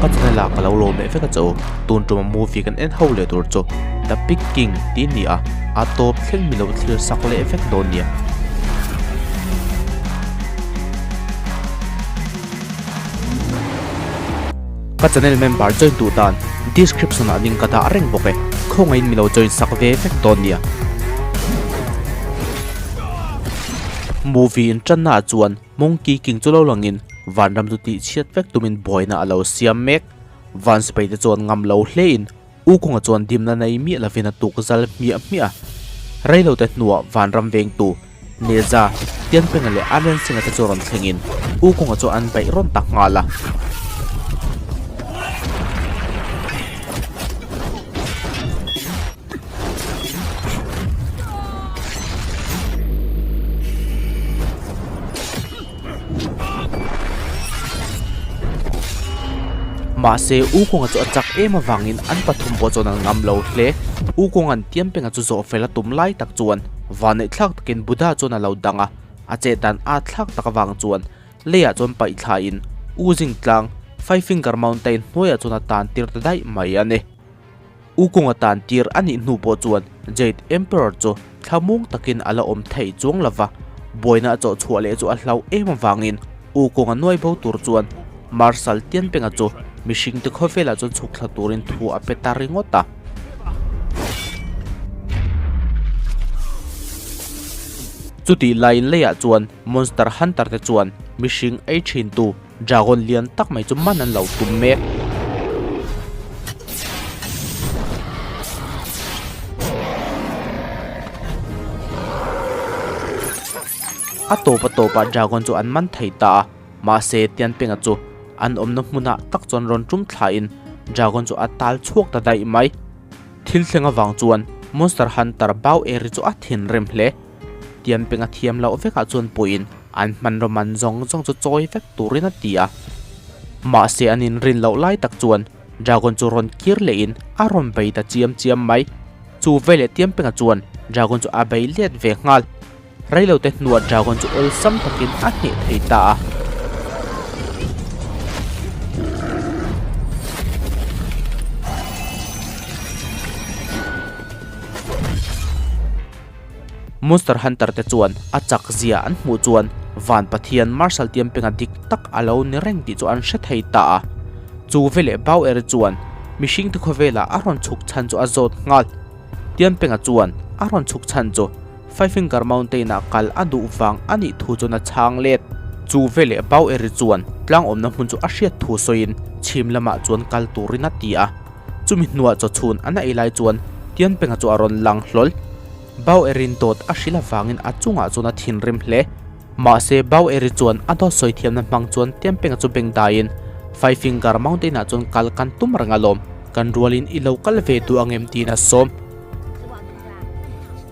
Ka channel ah ka lo lawm leh vek a che u. Tun tuma movie kan en ho leh tur chu The Pig King tih a ni a, a tawp thleng mi lo thlir sak leh vek dawn nia. Ka channel member join duh tan description ah link ka dah reng bawk e, khawngaihin mi lo join sak ve vek dawn nia. Movie in tanna ah chuan Monkey King chu lo langin vanram chu tih chhiat vek tumin buaina a lo siam mek. Van sipai te chuan ngam lo hlein U Kawnga chuan dimna nei miah lovin a tuk zal hmiah hmiah a. Reilote hnuah vanram vengtu Neza, Tianpenga leh Aryan Singh-a te chu rawn thlengin U Kawnga chu an beih rawn ta nghal a. Mahse, U Kawnga chu a chak em avangin an pathum pawh chuan an ngam lo hle. U Kawnga'n Tiampenga chu zawh fel a tum lai tak chuan vanneih thlak takin Buddha chuan a lo dang a, a chet dan at thlak tak avang chuan leiah chuan paih thlain U Zingtlang, Five Finger Mountain, hnuaiah chuan a tan tir ta daih mai a ni. U Kawnga tan tir a nih hnu pawh chuan Jade Emperor chu thlamung takin a la awm thei chuang lo va, buaina a chawh chhuah leh chu a hlau em avangin U Kawnga nuai bo tur chuan Marshal Tianpenga chu mihringte khawvelah chuan chhuk thla turin thu a pe ta ringawt a. Chutih laiin leiah chuan Monster Hunter te chuan mihring ei thintu Dragon lian tak mai chu man an lo tum mek. A tawp a tawpah dragon chu an man thei ta a, mahse Tianpenga chu an awmna hmunah tak chuan rawn tum thlain dragon chu a tal chhuak ta daih mai. Thil thleng avang chuan Monster Hunter Bao Eri chu a thinrim hle. Tianpenga thiam loh vekah chuan puiin an hmanraw man zawng zawng chu chawi vek turin a ti a. Mahse an inrin loh lai tak chuan Dragon chu rawn kir lehin a rawn bei ta chiam chiam mai. Chu veleh Tianpenga chuan Dragon chu a bei let ve nghal. Reilote hnuah Dragon chu awlsam takin a hneh thei ta a. Monster Hunter te chuan a chak zia an hmuh chuan Van Pathian Marshal Tiampenga dik tak a lo ni reng tih chu an hre thei ta a. Chu veleh Bauer chuan mihringte khawvelah a rawn chhuk chhan chu a zawt nghal. Tiampenga chuan a rawn chhuk chhan chu Five Finger Mountain ah kal a duh vang a nih thu chuan a chhang let. Chu veleh Bauer chuan tlang awmna hmun chu a hriat thu sawiin chhim lamah chuan kal turin a ti a. Chumi hnuah chawchhun an ei lai chuan Tianpenga chu a rawn lang hlawl. Bau Erin dawt a hrilh avangin a chungah chuan a thinrim hle. Mahse Bau Eri chuan a dawt sawi thiamna hmang chuan Tianpenga chu beng daiin, Five Finger Mountain ah chuan kal kan tum reng alawm, kan rualin i lo kal ve duh ang em tiin a sawm.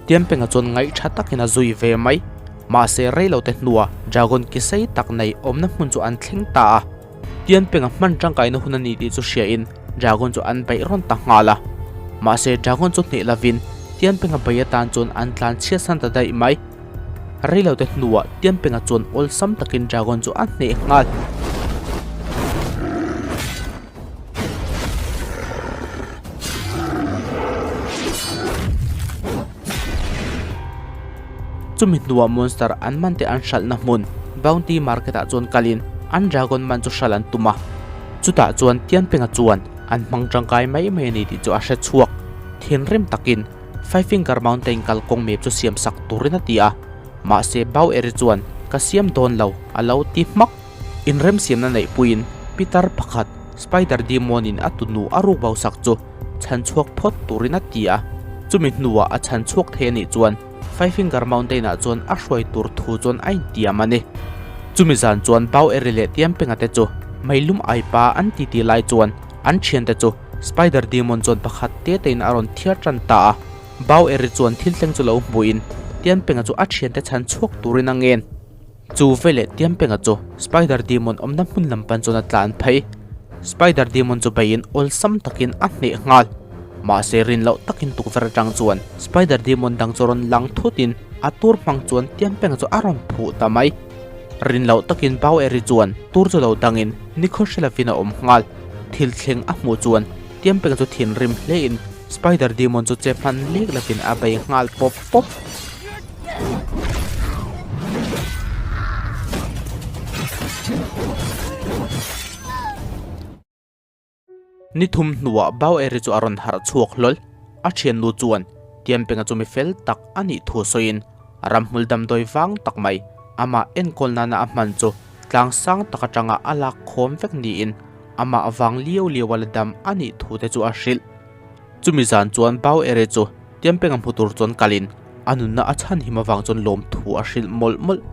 Tianpenga chuan ngaihtha takin a zui ve mai. Mahse reilote hnuah Dragon ki sei tak nei awmna hmun chu an thleng ta a. Tianpenga hman tangkaina hun a ni tih chu hriain Dragon chu an beih rawn ta nghal a. Mahse Dragon chu hneh lovin Tianpenga bei atan chuan an tlan chhiatsan ta daih mai. Reilote hnuah Tianpenga chuan awlsam takin Dragon chu a hneh nghal. Chumi hnuah monster an man te an hralhna hmun Bounty Market ah chuan kalin an dragon man chu hralh an tum a. Chutah chuan Tianpenga chuan an hmang tangkai mai mai a ni tih chu a hre chhuak. Thinrim takin Five Finger Mountain kalkawng map chu siam sak turin a ti a. Mahse Bao Eri chuan ka siam dawn lo a lo ti hmak. Inremsiamna neihpuiin Peter pakhat Spider Demon in a tunu a ruk bo sak chu chhan chhuak phawt turin a ti a, chumi hnuah a chhan chhuak thei a nih chuan Five Finger Mountain ah chuan a hruai tur thu chuan a intiam a ni. Chumi zan chuan Bao Eri leh Tiampenga te chu meilum aipa an titi lai chuan an thiante chu Spider Demon chuan pakhat te tein a rawn thiar tan ta a, Bao Eri chuan thil thleng chu lo hmuhin Tiampenga chu a thiante chhan chhuak turin a ngen. Chu veleh Tiampenga chu Spider Demon awmna hmun lam pan chuan a tlan phei. Spider Demon chu beiin awlsam takin a hneh nghal. Mahse rin loh takin tukverh atang chuan Spider Demon dang chu rawn lang thutin a tur hmang chuan Tiampenga chu a rawn phuh ta mai. Rin loh takin Bao Eri chuan tur chu lo dangin nikhaw hre lovin a awm nghal. Thil thleng a hmuh chuan Tiampeng chu thinrim hlein Spider Demon chu che hman lek lovin a bei nghal pawp pawp. Ni thum hnuah Baueri chu a rawn harh chhuak hlawl. A thiannu chuan Tiampenga chu mi fel tak a nih thu sawiin ramhmul damdawi vang tak mai amah enkawl nana a hman chu tlang sang tak atanga a lak khawm vek niin amah vang liau liau a la dam a nih thu te chu a hrilh. Chumi zan chuan Baueri chu Tiampenga hmu tur chuan kalin a nunna a chhan him avang chuan lawmthu a hrilh mawlh mawlh.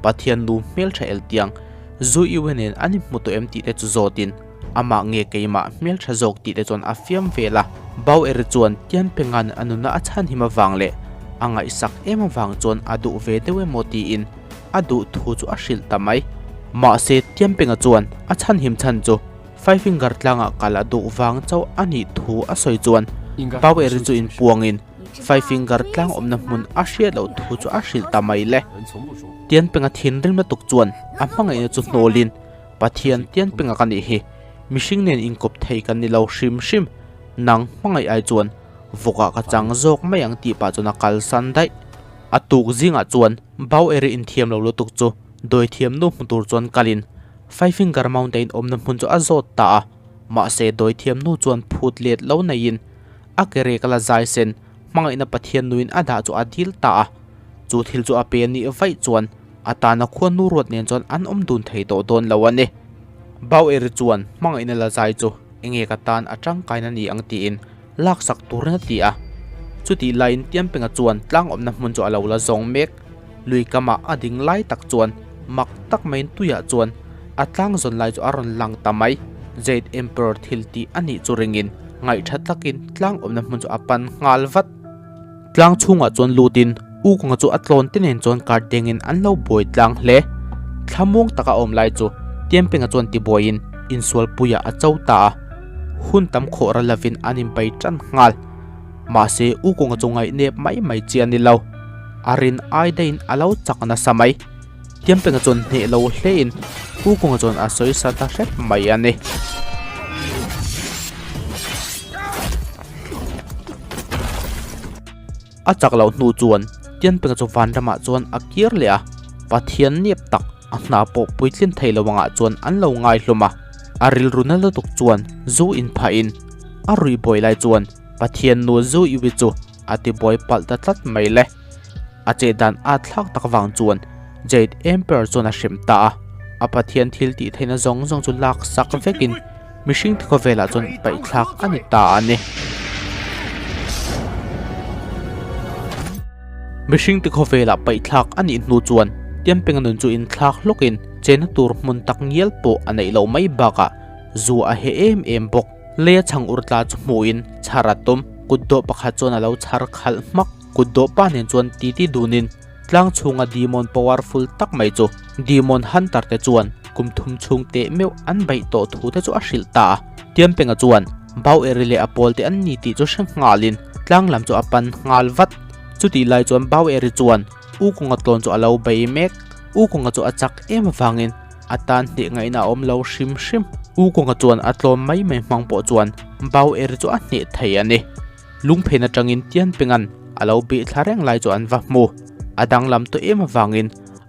Pathian nu hmeltha eltiang Zu Iwe nen an inhmu tawh em tih te chu zawtin amah nge keimah hmeltha zawk tih te chuan a fiam vel a. Bauer chuan Tianpenga'n a nunna a chhan him avang leh a ngaihsak em avang chuan a duh ve deuh emaw tiin a duh thu chu a hrilh ta mai. Mahse Tianpenga chuan a chhan him chhan chu Five Finger tlangah kal a duh vang chauh a nih thu a sawi chuan Bauer chu inpuangin Five Finger tlang awmna hmun a hriat loh thu chu a hrilh ta mai le. Tianpenga thinrim lutuk chuan a hmangaihna chu hnawlin, Pathian Tianpenga ka nih hi, mihring nen inkawp thei kan ni lo hrim hrim, nang hmangaih ai chuan vawkah ka chang zawk mai ang tih pah chuan a kalsan daih. A tuk zingah chuan Bauer-i inthiam lo lutuk chu dawithiam nu hmu tur chuan kalin Five Finger Mountain awmna hmun chu a zawt ta a, mahse dawithiam nu chuan phut let lo neiin a ke rek a la zai sen hmangaihna Pathian nuin a dah chu a dil ta a, chu thil chu a pe nih vaih chuan a tana khuanu ruat nen chuan an awm dun thei tawh dawn lo a ni. Bauer chuan hmangaihna la zai chu enge ka tan a tangkaina ni ang tiin laksak turin a ti a, chutih laiin Tiampenga chuan tlang awmna hmun chu a lo la zawng mek. Lui kamah a ding lai tak chuan mak tak maiin tuiah chuan a tlang zawn lai chu a rawn lang ta mai. Jade Emperor thil tih a nih chu ringin ngaihtha takin tlang awmna hmun chu a pan nghal vat. Tlang chhungah chuan lutin U Kawnga chu a tlawn te nen chuan kar dengin an lo buai tlang hle. Thlamuang taka a awm lai chu Tiampenga chuan tibuaiin insualpuiah a cho ta a, hun tam khawh ral lovin an inpai tan nghal. Mahse U Kawnga chu ngaihnep mai mai chi a ni lo. A rin ai daihin a lo chak nasa mai. Tiampenga chuan hneh lo hlein U Kawnga chuan a sawi sa ta hrep mai a ni. A chak loh hnu chuan Tianpenga chu vanramah chuan a kir leh a, Pathian nep tak a hna pawh puitlin thei lo angah chuan an lo ngai hlawm a. A rilru na lutuk chuan zu inphahin a rui buai lai chuan Pathian nu zu iwi chu a ti buai palh ta tlat mai le. A cheh dan a thlak tak vang chuan Jade Emperor chuan a hrem ta a, a Pathian thil tih theihna zawng zawng chu lak sak vekin mihring te khawvelah chuan paihthlak a ni ta a ni. Mihring te khawvelah paihthlak a nih hnu chuan Tiampenga nun chu inthlak hlawkin chena tur hmun tak ngial pawh a neih loh mai bakah zu a heh em em bawk. Leia chhang ur tla chu hmuhin chhar a tum, kut dawh pakhat chuan a lo chhar khalh hmak. Kut dawh pa nen chuan titi dunin tlang chhunga demon powerful tak mai chu demon hunter te chuan kum thum chhung teh meuh an beih tawh thu te chu a hrilh ta a. Tiampenga chuan Baueri leh a pawl te an ni tih chu hre nghalin tlang lam chu a pan nghal vat. Chutih lai chuan Baueri chuan U Kawnga tlawn chu a lo bei mek. U Kawnga chu a chak em avangin a tan hneh ngaihna a awm lo hrim hrim. U Kawnga chuan a tlawm mai mai hmang pawh chuan Baueri chu a hneh thei a ni. Lungphen atangin Tianpenga'n a lo bih thla reng lai chu an va hmu. A danglam tawh em avangin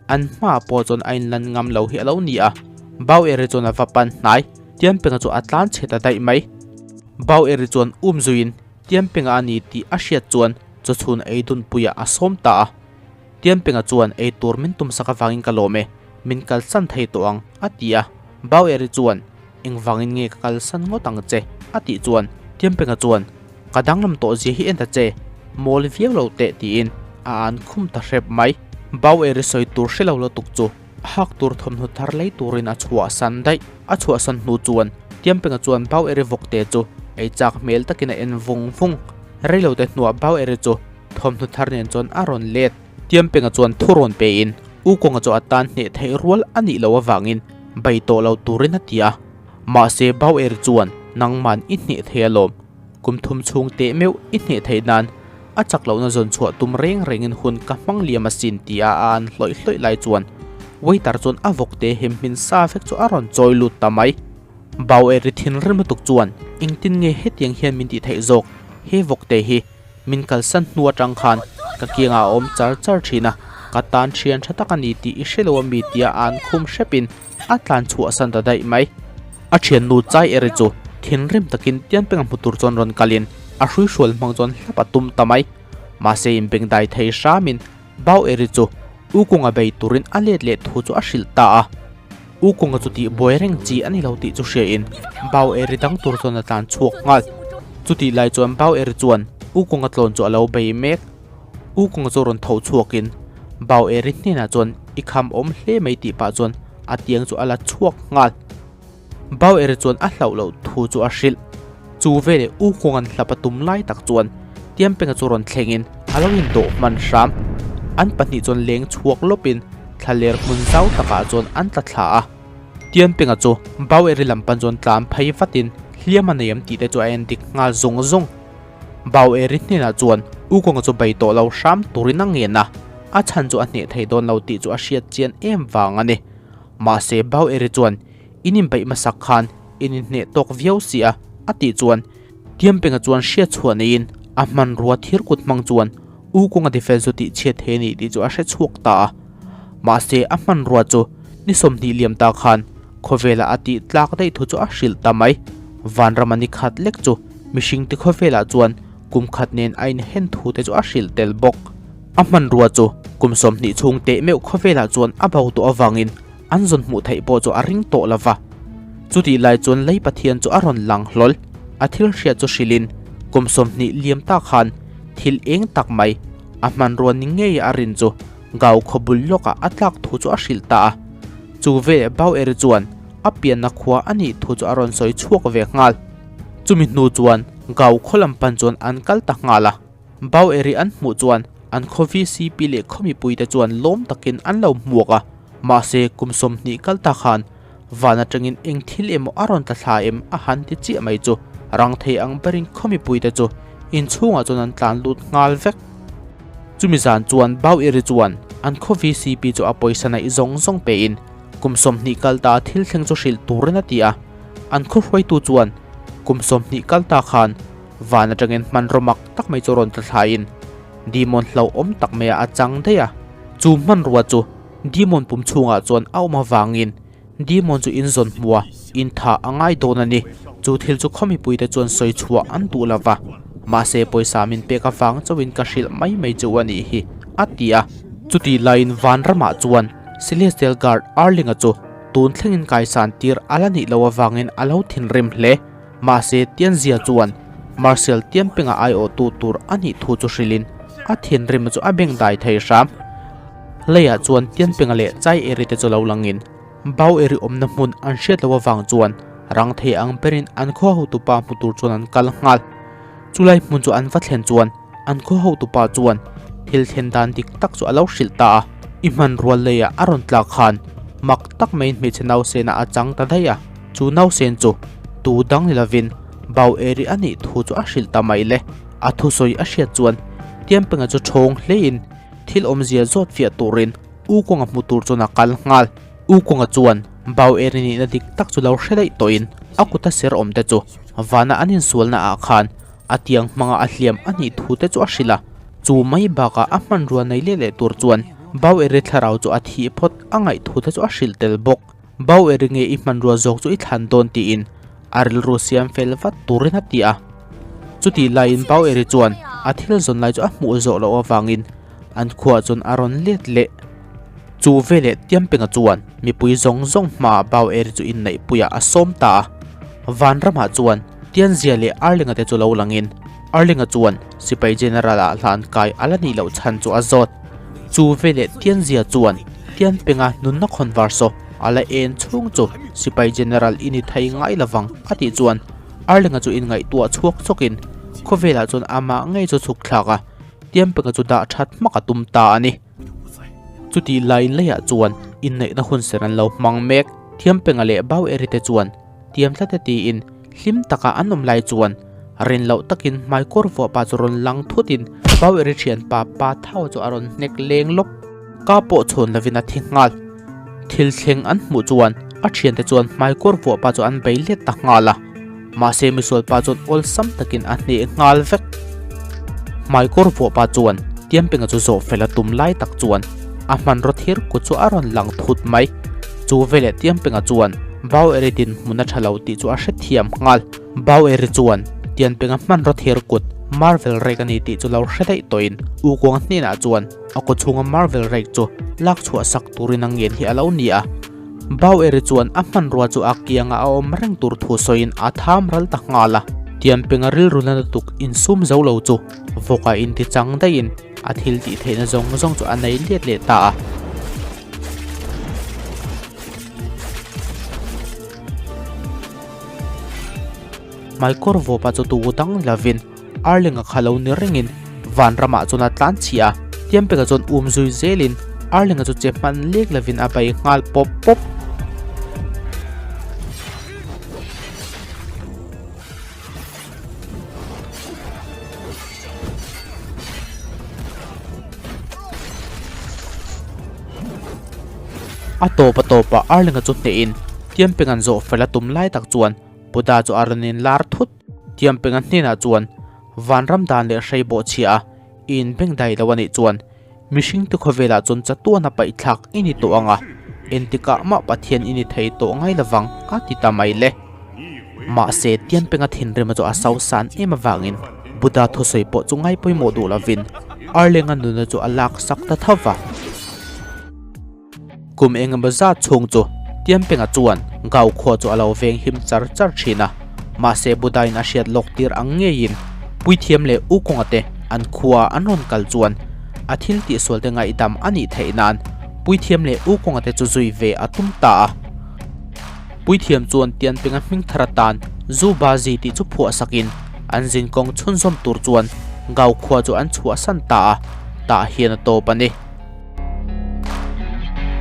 an hmaah pawh chuan a inlan ngam lo hi a lo ni a. Baueri chuan a va pan hnai, Tianpenga chu a tlan chhe ta daih mai. Baueri chuan um zuiin Tianpenga a ni tih a hriat chuan chawchhun ei dunpuiah a sawm ta a. Tianpenga chuan ei tur min tumsak avangin ka lawm e, min kalsan thei tawh ang, a ti a. Baueri chuan, Engvangin nge ka kalsan ngawt ang che? a tih chuan Tiampenga chuan, Ka danglam tawh zia hi en ta che, mawl viau lo teh tiin a an khum ta hrep mai. Baueri sawi tur hre lo lutuk chu a hak tur thawmhnaw thar lei turin a chhuahsan daih. A chhuahsan hnu chuan Tiampenga chuan Baueri vawkte chu ei chak hmel takin a en vung vung. Reilote hnuah Baueri chu thawmhnaw thar nen chuan a rawn let. Tiampenga chuan thu rawn pein U Kawnga chu a tan hneh theih rual a nih loh avangin bei tawh lo turin a ti a. Mahse Bauer chuan nangman i hneh thei alawm, kum thum chhung teh meuh i hneh theih nan a chak lohna zawn chhuah tum reng rengin hun ka hmang liam asin tia a an hlawih hlawih lai chuan waiter chuan a vawkte hem hmin sa vek chu a rawn chawi lut ta mai. Bau eri thinrim lutuk chuan engtin nge hetiang hian min tih theih zawk he vawkte hi min kalsan hnu atang khan ka kiangah a awm char char thin a, ka tan thian tha tak a ni tih i hre lo ami tia an khum hrepin a tlan chhuahsan ta daih mai. A thiannu Chai eri chu thinrim takin Tianpenga hmu tur chuan rawn kalin a hruihrual hmang chuan hlap a tum ta mai. Mahse inbengdai thei hramin Bau eri chu U Kunga bei turin a let leh thu chu a hrilh ta a. U Kunga chu tih buai reng chi a ni lo tih chu hriain Bau eri dang tur chuan a tlan chhuak nghal. Chutih lai chuan Bau eri chuan U Kunga tlawn chu a lo bei mek. U Kunga chu rawn tho chhuakin Bau eri hnenah chuan i kham awm hle mai tih pah chuan a tiang chu a la chhuak nghal. Bau eri chuan a hlauh loh thu chu a hrilh. Chu veleh U Kunga'n hlap a tum lai tak chuan Tiampenga chu rawn thlengin a lo indawh hman hram. An pahnih chuan leng chhuak lawpin thlaler hmun zau takah chuan an tla thla a. Tiampenga chu Bau eri lam pan chuan tlan phei vatin hliam a nei em tih te chu a en dik nghal zung zung. Bau eri hnenah chuan U Kunga chu bei tawh lo hram turin a ngen a, a chhan chu a hneh thei dawn lo tih chu a hriat chian em vang a ni. Mahse Bau eri chuan In inbeih hmasak khan in inhneh tawk viau si a, a tih chuan Tiampenga chuan hriat chhuah neiin a hmanrua thir kut hmang chuan U Kunga defence chu tih chhiat thei a nih tih chu a hre chhuak ta a. Mahse a hmanrua chu ni 20 liam ta khan khawvelah a tih tlak daih thu chu a hrilh ta mai. Vanrama ni khat lek chu mihring ti khawvelah chuan kum khat nen a inhen thu te chu a hrilh tel bawk. A hmanrua chu kum 20 chhung teh meuh khawvelah chuan a bo tawh avangin An zawn hmuh theih pawh chu a ring tawh lo va. Chutih lai chuan lei Pathian chu a rawn lang hlawl. A thil hriat chu hrilhin kum 20 liam ta khan thil eng tak mai a hmanrua ni ngei a rin chu Gau khaw bul lawkah a tlak thu chu a hrilh ta a. Chu veleh Bau Eri chuan a pianna khua a nih thu chu a rawn sawi chhuak ve nghal. Chumi hnu chuan Gau khaw lam pan chuan an kal ta nghal a. Bau Eri an hmuh chuan an khaw VCP leh khaw mipuite chuan lawm takin an lo hmuak a. Mahse, kum 20 kal ta khan van atangin eng thil emaw a rawn tla thla em a han ti chiah mai chu rang thei ang berin khaw mipuite chu inchhungah chuan an tlan lut nghal vek. Chumi zan chuan Bau Eri chuan an khaw VCP chu a pawisa naih zawng zawng pein kum 20 kal ta thil thleng chu hrilh turin a ti a. An khaw hruaitu chuan kum 20 kal ta khan Van atangin hmanraw mak tak mai chu rawn tla thlain Demon hlauhawm tak maiah a chang daih a. Chu hmanrua chu Demon pum chhungah chuan a awm avangin Demon chu inzawn hmua inthah a ngai dawn a ni. Chu thil chu khaw mipuite chuan sawi chhuah an duh lo va, mahse pawisa min pek avang chauhin ka hrilh mai mai chu a nih hi, a ti a. Chutih laiin Vanramah chuan Celestial Guard Arlinga chu tun thlengin kaisan tir a la nih loh avangin a lo thinrim hle. Mahse, Tianzia chuan Marcel Tianpenga aiawhtu tur a nih thu chu hrilhin a thinrim chu a beng dai thei hram. Leiah chuan Tianpenga leh Chai Eri te chu lo langin Bau Eri awmna hmun an hriat loh avang chuan rang thei ang berin an khaw hotupa hmu tur chuan an kal nghal. Chulai hmun chu an va thlen chuan an khaw hotupa chuan thil thlen dan dik tak chu a lo hrilh ta a. I hmanrua leiah a rawn tlak khan mak tak maiin hmeichhe nausena a chang ta daih a. Chu nausen chu tu dang ni lovin Bau Eri a nih thu chu a hrilh ta mai le. A thusawi a hriat chuan Tiampenga chu thawng hleiin thil awmzia zawt fiah turin U Kawnga hmu tur chuan a kal nghal. U Kawnga chuan Bau Eri nihna dik tak chu lo hre daih tawhin a kuta ser awm te chu vana an insualna ah khan a tiang hmanga a hliam a nih thu te chu a hrilh a. Chu mai bakah a hmanrua nei leh leh tur chuan Bau Eri thlarau chu a thih phawt a ngaih thu te chu a hrilh tel bawk. Bau eri nge i hmanrua zawk chu i thlan dawn tiin a rilru siam fel vat turin a ti a. Chutih laiin Bau eri chuan a thil zawn lai chu a hmuh zawh loh avangin an khuaah chuan a rawn let leh. Chu veleh Tiampenga chuan mipui zawng zawng hmaah Bau eri chu inneihpuiah a sawm ta a. Vanramah chuan Tianzia leh Arlinga te chu lo langin Arlinga chuan sipai general ah hlan kai a la nih loh chhan chu a zawt. Chu veleh Tianzia chuan Tianpenga nunna khawn var saw a la en chhung chu sipai general i ni thei ngai lovang a tih chuan Arlinga chu inngaihtuah chhuak chawkin khawvelah chuan amah ngei chu chhuk thlak a, Tianpenga chu dah that hmak a tum ta a ni. Chutih laiin leiah chuan inneihna hun ser an lo hmang mek. Thiampenga leh Bau Eri te chuan tiam tlat e tiin hlim taka an awm lai chuan rin loh takin hmaikawr vuah pa chu rawn lang thutin Bau Eri thianpa pa Thau chu a rawn hnek leng lawp. Ka pawh chhawn lovin a thi nghal. Thil thleng an hmuh chuan A thiante chuan hmaikawr vuah pa chu an bei let ta nghal a, mahse misual pa chuan awlsam takin a hneh nghal vek. Hmaikawr vuah pa chuan Tiampenga chu zawh fel a tum lai tak chuan a hmanraw thir kut chu a rawn lang thut mai. Chu veleh Tiampenga chuan Baueri dinhmun a tha lo tih chu a hrethiam nghal. Baueri chuan Tianpenga hmanraw thir kut Marvel rek a ni tih chu lo hre daih tawhin Ukuanga hnenah chuan a kaw chhunga Marvel rek chu lak chhuah sak turin a ngen hi a lo ni a. Baueri chuan a hmanrua chu a kianga a awm reng tur thu sawiin a tham ral ta nghal a. Tianpenga rilru na lutuk insum zo lo chu vawka inti chang daihin a thil tih theihna zawng zawng chu a nei let leh ta a. Hmaikawr vawpa chu tu dang lovin Arlinga kha lo ni rengin vanramah chuan a tlan chhiah a, Tiampeka chuan um zui zelin Arlinga chu che hman lek lovin a bei nghal pawp pawp. A tawp a tawpah Arlinga chu hnehin Tiampenga'n zawh fel a tum lai tak chuan Buddha chu a rawn inlar thut. Tiampenga hnenah chuan vanram dan leh hrei bawh chhia a, i inbeng dai lo a nih chuan mihringte khawvelah chuan chatuan a paihthlak i ni tawh ang a, entikah mah Pathian i ni thei tawh ngai lovang a ti ta mai le. Mahse, Tianpenga thinrima chu a sosan em avangin Buddha thusawi pawh chu ngai pawimawh duh lovin Arlenga nuna chu a laksak ta tho va. Kum engemaw zat chhung chu Tianpenga chuan Gao khua chu a lo veng him char char thin a, mahse Buddha-in a hriat lawk tir ang ngeiin Puithiam leh U Kawnga te an khua an rawn kal chuan a thil tihsual te ngaihdam a nih theih nan Puithiam leh U Kawnga te chu zui ve a tum ta a. Puithiam chuan Tianpenga hming thar atan Zu Ba Zi tih chu phuah sakin an zinkawng chhunzawm tur chuan Gao khua chu an chhuahsan ta a, tah hian a tawp a ni.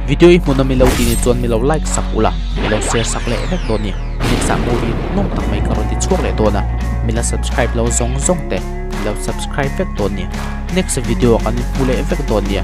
Video i hmun a milo ti ni chuan milo like sak ula milo share sak leh vek dawn ni next ah movie hmuhnawm tak mai ka rawn ti chhuak leh dawn a mila subscribe lo zawng zawng te milo subscribe vek dawn ni next video ah kan inhmu leh vek dawn nia.